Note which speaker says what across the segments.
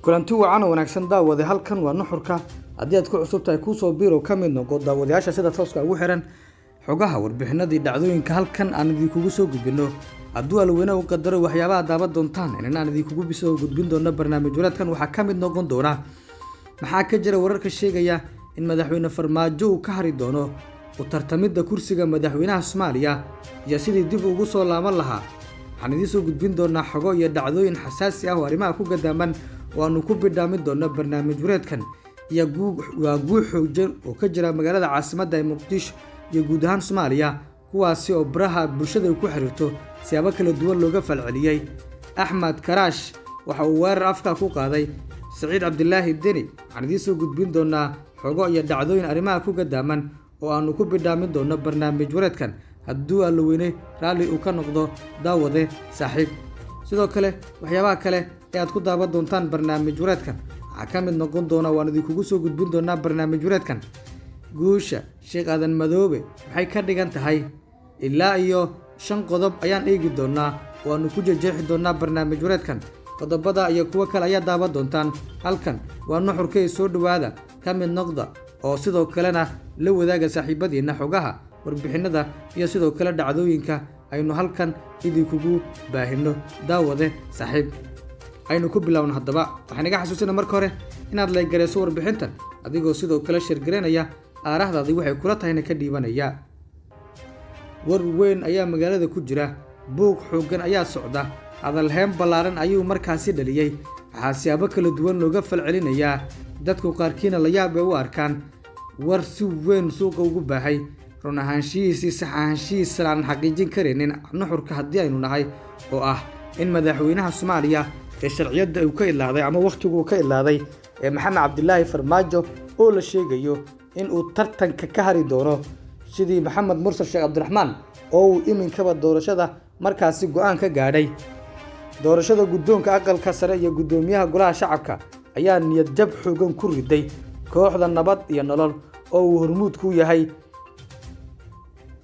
Speaker 1: Kulanti wacan oo wanaagsan, daawade. Halkan waa Nuxurka. Haddii aad ku cusub tahay, kuusoo biirow, ka mid noqo daawadayaasha sida tooska ugu xiran xogaha, warbixinadii, dhacdooyinka halkan aan idinkugu soo gudbino. Hadduu Alweyne u qadaro, waxyaabaha daawan doontaan inaan idinkugu soo gudbin doono barnaamij wanaadkan waxaa ka mid noqon doona: maxaa ka jira wararka sheegaya in Madaxweyne Farmaajo uu ka hari doono u tartamidda kursiga madaxweynaha Soomaaliya iyo sidii dib ugu soo laaban lahaa? Waxaan idiin soo gudbin doonaa xogo iyo dhacdooyin xasaasi ah oo arrimaha ku gadaaman oo aanu ku bidhaamin doono barnaamij wareedkan, iyo waa guux xooggan oo ka jira magaalada caasimadda ee Muqdisho iyo guud ahaan Soomaaliya, kuwaasi oo baraha bulshada ku xiriirto siyaabo kala duwan looga falceliyey. Axmed Karaash waxa uu weerar afka ku qaaday Saciid Cabdilaahi Deni. Waxaan idiin soo gudbin doonaa xogo iyo dhacdooyin arrimaha ku gadaaman oo aanu ku bidhaamin doono barnaamij wareedkan, hadduu Allaweyne raalli uu ka noqdo, daawade saaxiib. Sidoo kale, waxyaabaha kale ee aad ku daawan doontaan barnaamij wareedkan waxaa ka mid noqon doona, waan idinkugu soo gudbin doonaa barnaamij wareedkan, guusha Sheekh Aadan Madoobe maxay ka dhigan tahay? Ilaa iyo 5 qodob ayaan eegi doonaa oo aanu ku jejeexi doonaa barnaamij wareedkan. Qodobada iyo kuwo kale ayaa daawan doontaan. Halkan waa Nuxurka ee soo dhowaada, ka mid noqda oo sidoo kalena la wadaaga saaxiibadiina xogaha, warbixinada iyo sidoo kale dhacdooyinka aynu halkan idinkugu baahino. Daawade saaxiib, aynu ku bilowno haddaba. Waxaan iga xasuusina marka hore inaad laygarayso warbixintan, adigoo sidoo kale shirgaraynaya aarahdaadii waxay kula tahayna ka dhiibanaya. War weyn ayaa magaalada ku jira, buuq xooggan ayaa socda, hadalheen ballaaran ayuu markaasi dhaliyey. Waxaa siyaabo kala duwan looga falcelinayaa, dadku qaarkiina la yaab ay u arkaan war si weyn suuqa ugu baahay, run ahaanshihiisii sax ahaanshihiisana aan xaqiijin karaynin Nuxurka haddii aynu nahay, oo ah in madaxweynaha Soomaaliya ee sharciyadda uu ka idlaaday ama wakhtigu uu ka idlaaday ee Maxamed Cabdilaahi Farmaajo oo la sheegayo in uu tartanka ka hari doono sidii Maxamed Mursal Sheekh Cabdiraxmaan, oo uu iminkaba doorashada markaasi go-aan ka gaadhay. Doorashada guddoonka aqalka sare iyo guddoomiyaha golaha shacabka ayaa niyad jab xoogan ku riday kooxda Nabad iyo Nolol oo uu hormuud ku yahay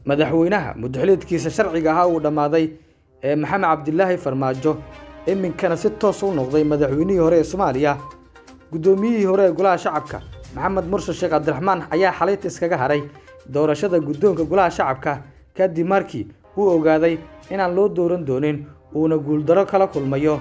Speaker 1: madaxweynaha muddaxiliedkiisa sharciga ahaa uu dhammaaday ee Maxamed Cabdilaahi Farmaajo, iminkana si toos u noqday madaxweynihii hore ee Soomaaliya. Guddoomiyihii hore ee golaha shacabka Maxamed Mursal Sheekh Cabdiraxmaan ayaa xalayta iskaga haray doorashada guddoonka golaha shacabka, kadib markii uu ogaaday inaan loo dooran doonin, uuna guuldaro kala kulmayo.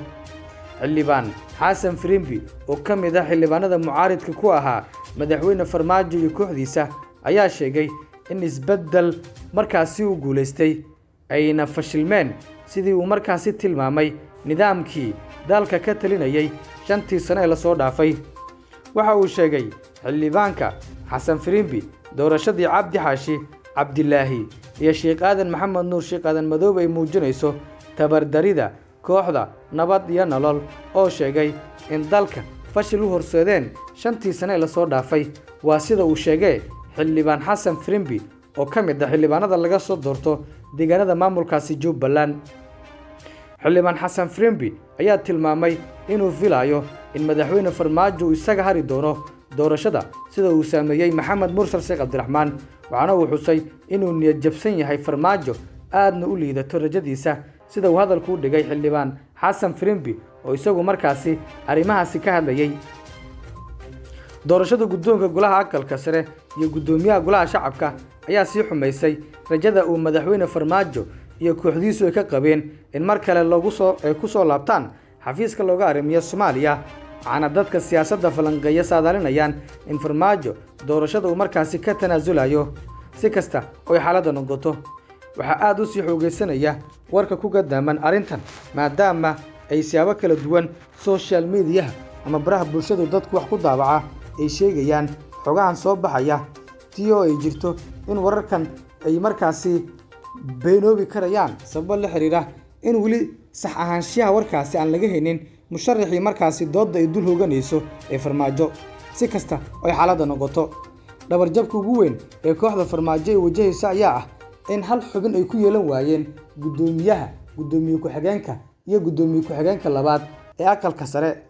Speaker 1: Xildhibaan Xasan Firimbi oo ka mid ah xildhibaanada mucaaridka ku ahaa madaxweyne Farmaajo iyo kooxdiisa ayaa sheegay in isbeddel markaasi uu guulaystay ayna fashilmeen, sidii uu markaasi tilmaamay, nidaamkii dalka ka talinayay 5tii sano ee lasoo dhaafay. Waxa uu sheegay xildhibaanka Xasan Firimbi doorashadii Cabdi Xaashi Cabdilaahi iyo Sheekh Aadan Maxamed Nuur Sheekh Aadan Madoobe ay muujinayso tabardarida kooxda Nabad iyo Nolol, oo sheegay in dalka fashil u horseedeen 5tii sano ee lasoo dhaafay. Waa sida uu sheegay xildhibaan Xasan Firimbi oo ka mid ah xildhibaanada laga soo doorto deegaanada maamulkaasi Jubbaland. Xildhibaan Xasan Firimbi ayaa tilmaamay inuu filayo in madaxweyne Farmaajo uu isaga hari doono doorashada sida uu saameeyey Maxamed Mursal Sheekh Cabdiraxmaan, waxaana uu xusay inuu niyad jabsan yahay Farmaajo, aadna u liidato rajadiisa, sida uu hadalku u dhigay xildhibaan Xasan Firimbi oo isagu markaasi arrimahaasi ka hadlayay. Doorashada guddoonka golaha aqalka sare iyo guddoomiyaha golaha shacabka ayaa sii xumaysay rajada uu madaxweyne Farmaajo iyo kooxdiisu ay ka qabeen in mar kale loogu soo ay ku soo laabtaan xafiiska looga arrimiyo Soomaaliya. Waxaana dadka siyaasadda falanqeeya saadaalinayaan in Farmaajo doorashada uu markaasi ka tanaasulayo. Si kasta oo ay xaaladda noqoto, waxaa aada u sii xoogeysanaya warka ku gadaaman arrintan, maadaama ay siyaabo kala duwan social mediaha ama baraha bulshadu dadku wax ku daabaca ay sheegayaan xogahan soo baxaya, tii oo ay jirto in wararkan ay markaasi beenoobi karayaan sababo la xiriira in weli sax ahaanshiyaha warkaasi aan laga haynin musharaxii markaasi doodda ay dul hooganayso ee Farmaajo. Si kasta oo ay xaaladda noqoto, dhabarjabka ugu weyn ee kooxda Farmaajo ay wajahaysa ayaa ah in hal xubin ay ku yeelan waayeen guddoomiyaha, guddoomiye ku-xigeenka iyo guddoomiye ku-xigeenka labaad ee aqalka sare.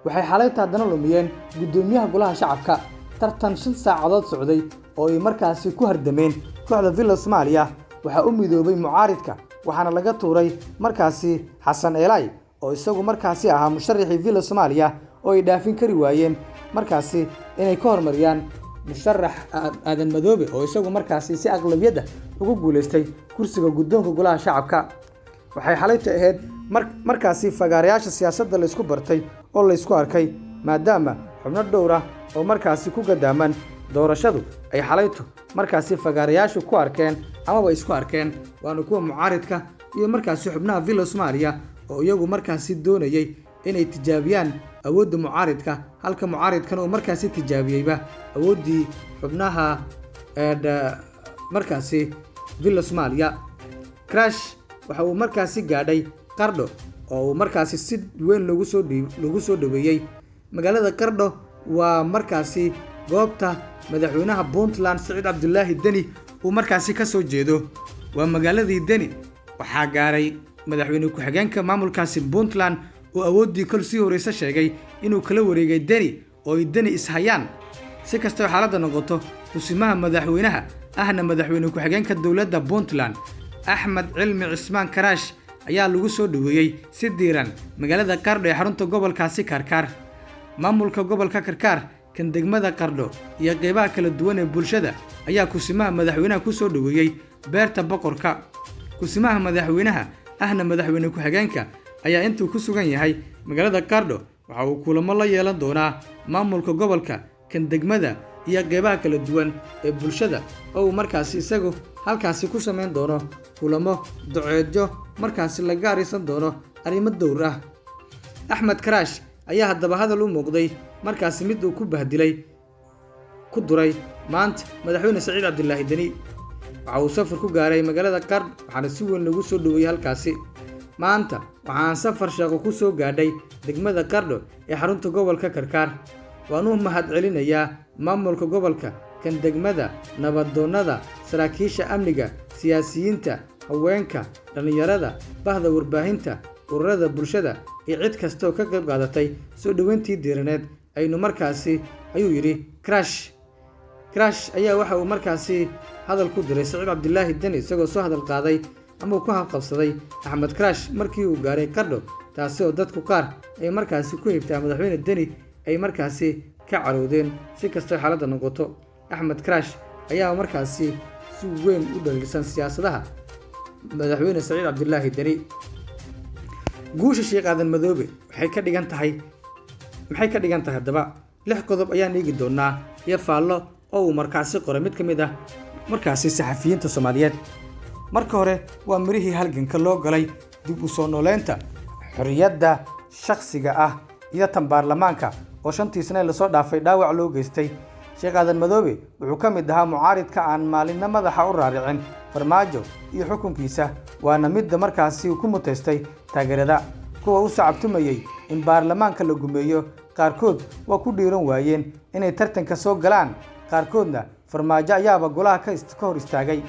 Speaker 1: Waxay xalayta haddana lumiyeen guddoomiyaha golaha shacabka. Tartan 5 saacadood socday oo ay markaasi ku hardameen kooxda Villa Soomaaliya waxaa u midoobay mucaaridka, waxaana laga tuuray markaasi Xasan Eelay oo isagu markaasi ahaa musharaxii Villa Soomaaliya oo ay dhaafin kari waayeen markaasi inay ka hormariyaan musharax Aadan Madoobe oo isagu markaasi si aqlabiyadda ugu guuleystay kursiga guddoonka golaha shacabka. Waxay xalayta ahayd markaasi fagaarayaasha siyaasadda la isku bartay oo la isku arkay, maadaama xubno dhowr ah oo markaasi ku gadaaman doorashadu ay xalaytu markaasi fagaarayaashu ku arkeen amaba isku arkeen, waana kuwa mucaaridka iyo markaasi xubnaha Villa Soomaaliya oo iyagu markaasi doonayay inay tijaabiyaan awoodda mucaaridka, halka mucaaridkan uu markaasi tijaabiyeyba awooddii xubnaha markaasi Villa Soomaaliya. Crash waxa uu markaasi gaadhay Qardho oo uu markaasi si weyn loogu soo dhaweeyey. Magaalada Qardho waa markaasi goobta madaxweynaha Puntland Siciid Cabdulaahi Deni uu markaasi ka soo jeedo. Waa magaaladii Deni waxaa gaaray madaxweyne ku-xigeenka maamulkaasi Puntland oo awooddii kol sii horeysa sheegay inuu kala wareegay Deni oo ay Deni ishayaan. Si kastoo xaaladda noqoto, kusimaha madaxweynaha ahna madaxweyne ku-xigeenka dowladda Puntland Axmed Cilmi Cismaan Karaash ayaa lagu soo dhaweeyey si diiran magaalada Qardho ee xarunta gobolkaasi Karkaar. Maamulka gobolka Karkaar, kan degmada Qardho iyo qeybaha kala duwan ee bulshada ayaa kusimaha madaxweynaha ku soo dhaweeyey beerta boqorka. Kusimaha madaxweynaha ahna madaxweyne ku-xigeenka ayaa intuu ku sugan yahay magaalada Qardho waxa uu kulamo la yeelan doonaa maamulka gobolka, kan degmada iyo qeybaha kala duwan ee bulshada oo uu markaasi isagu halkaasi ku samayn doono kulamo duceedyo markaasi laga arisan doono arrimo dhowr ah. Axmed Karaash ayaa haddaba hadal u muuqday markaasi mid uu ku bahdilay ku duray maanta madaxweyne Siciid Cabdulaahi Deni. Waxa uu safar ku gaaray magaalada Qardho waxaana si weyn loogu soo dhaweeyey halkaasi. Maanta waxaan safar shaqo ku soo gaadhay degmada Qardho ee xarunta gobolka Karkaar. Waan u mahadcelinayaa maamulka gobolka, kan degmada, nabadoonnada, saraakiisha amniga, siyaasiyiinta, haweenka, dhallinyarada, bahda warbaahinta, ururada bulshada iyo cid kasta oo ka qayb qaadatay soo dhaweyntii diiraneed aynu markaasi, ayuu yidhi Crash. Crash ayaa waxa uu markaasi hadal ku diray Siciid Cabdulaahi Deni isagoo soo hadal qaaday ama uu ku halqabsaday Axmed Crash markii uu gaaray Qardho, taasi oo dadku qaar ay markaasi ku hibtaa madaxweyne Deni ay markaasi ka carowdeen. Si kastoo xaaladda noqoto, Axmed Crash ayaa markaasi si weyn u dhaliilsan siyaasadaha madaxweyne Siciid Cabdulaahi Deni. Guusha Sheekh Aadan Madoobe waxay ka dhigan tahay, maxay ka dhigan tahay haddaba? 6 qodob ayaan eegi doonaa iyo faallo oo uu markaasi qoray mid ka mid ah markaasi saxafiyiinta Soomaaliyeed. Marka hore waa mirihii halganka loo galay dib u soo nooleynta xorriyadda shakhsiga ah iyo tan baarlamaanka oo 5tii sano ee lasoo dhaafay dhaawac loo geystay. Sheekh Aadan Madoobe wuxuu ka mid ahaa mucaaridka aan maalinna madaxa u raaricin Farmaajo iyo xukunkiisa, waana midda markaasi ku mutaystay taageerada. Kuwa u sacabtumayay in baarlamaanka la gumeeyo qaarkood waa ku dhiiran waayeen inay tartanka soo galaan, qaarkoodna Farmaajo ayaaba golaha ka hor istaagay.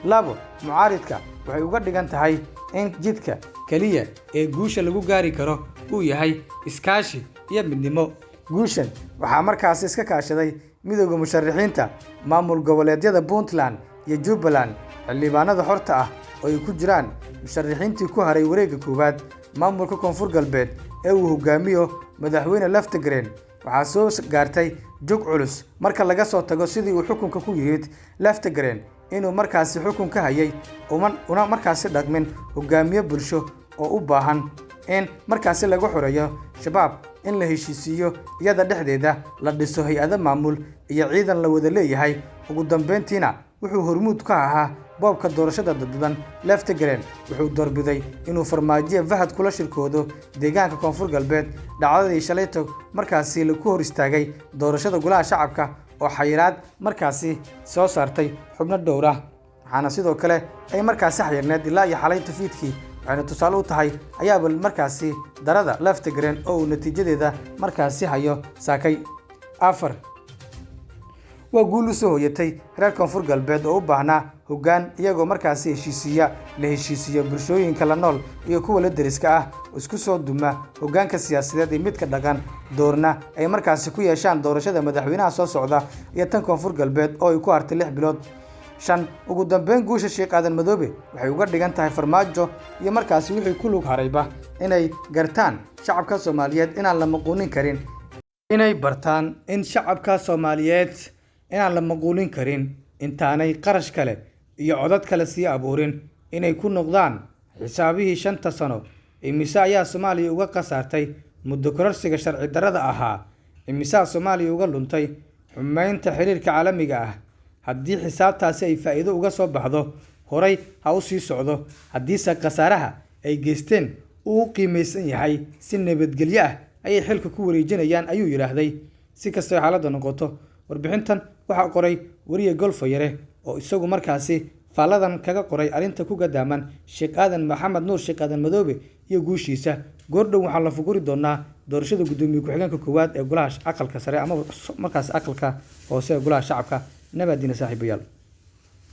Speaker 1: 2, mucaaridka waxay uga dhigan tahay in jidka kaliya ee guusha lagu gaari karo uu yahay iskaashi iyo midnimo. Guushan waxaa markaasi iska kaashaday midowda musharaxiinta, maamul goboleedyada Puntland iyo Jubbaland, xildhibaanada xorta ah oo ay ku jiraan musharaxiintii ku haray wareegga koowaad, maamulka Koonfur Galbeed ee uu hogaamiyo madaxweyne Laftagreen. Waxaa soo gaartay jog culus marka laga soo tago sidii uu xukunka ku yimid Laftagreen inuu markaasi xukun ka hayay una markaasi dhaqmin hogaamiye bulsho oo u baahan in markaasi lagu xoreeyo shabaab, in la heshiisiiyo iyada dhexdeeda, la dhiso hay-ado maamul iyo ciidan la wada leeyahay. Ugu dambeyntiina wuxuu hormuud ka ahaa boobka doorashada dadban. Laftagreen wuxuu doorbiday inuu Farmaajo Fahad kula shirkoodo deegaanka Koonfur Galbeed. Dhacdadii shalayto markaasi lagu hor istaagay doorashada golaha shacabka oo xayiraad markaasi soo saartay xubno dhowr ah, waxaana sidoo kale ay markaasi xayirneed ilaa iyo xalayta fiidkii. Waxayna tusaale u tahay ayaaba markaasi darada Laftagreen oo uu natiijadeeda markaasi hayo saakay. 4, waa guul u soo hoyatay reer Koonfur Galbeed oo u baahnaa hoggaan iyagoo markaasi heshiisiiya la heshiisiiyo bulshooyinka la nool iyo kuwa la deriska ah, isku soo duma hoggaanka siyaasadeed iyo midka dhaqan, doorna ay markaasi ku yeeshaan doorashada madaxweynaha soo socda iyo tan Koonfur Galbeed oo ay ku hartay 6 bilood. 5. Ugu dambeyn, guusha Sheekh Aadan Madoobe waxay uga dhigan tahay Farmaajo iyo markaasi wixii ku lug harayba inay gartaan shacabka Soomaaliyeed inaan la maquunin karin, inay bartaan in shacabka Soomaaliyeed inaan la maquulin karin intaanay qarash kale iyo codad kale sii abuurin, inay ku noqdaan xisaabihii 5ta sano. Imise ayaa Soomaaliya uga khasaartay muddo kororsiga sharci darrada ahaa? Imisaa Soomaaliya uga luntay xumeynta xiriirka caalamiga ah? Haddii xisaabtaasi ay faa'iido uga soo baxdo, horay ha u sii socdo. Haddiise khasaaraha ay geysteen uu qiimaysan yahay, si nabadgelyo ah ayay xilka ku wareejinayaan, ayuu yidhaahday. Si kastoo xaaladda noqoto, warbixintan waxaa qoray wariye Golfayare oo isagu markaasi faalladan kaga qoray arrinta ku gadaaman Sheekh Aadan Maxamed Nuur, Sheekh Aadan Madoobe iyo guushiisa. Goordhow waxaa la fuguri doonaa doorashada guddoomiye ku-xigeenka koowaad ee golaha aqalka sare ama markaasi aqalka hoose ee golaha shacabka. Nabadina saaxiibayaal.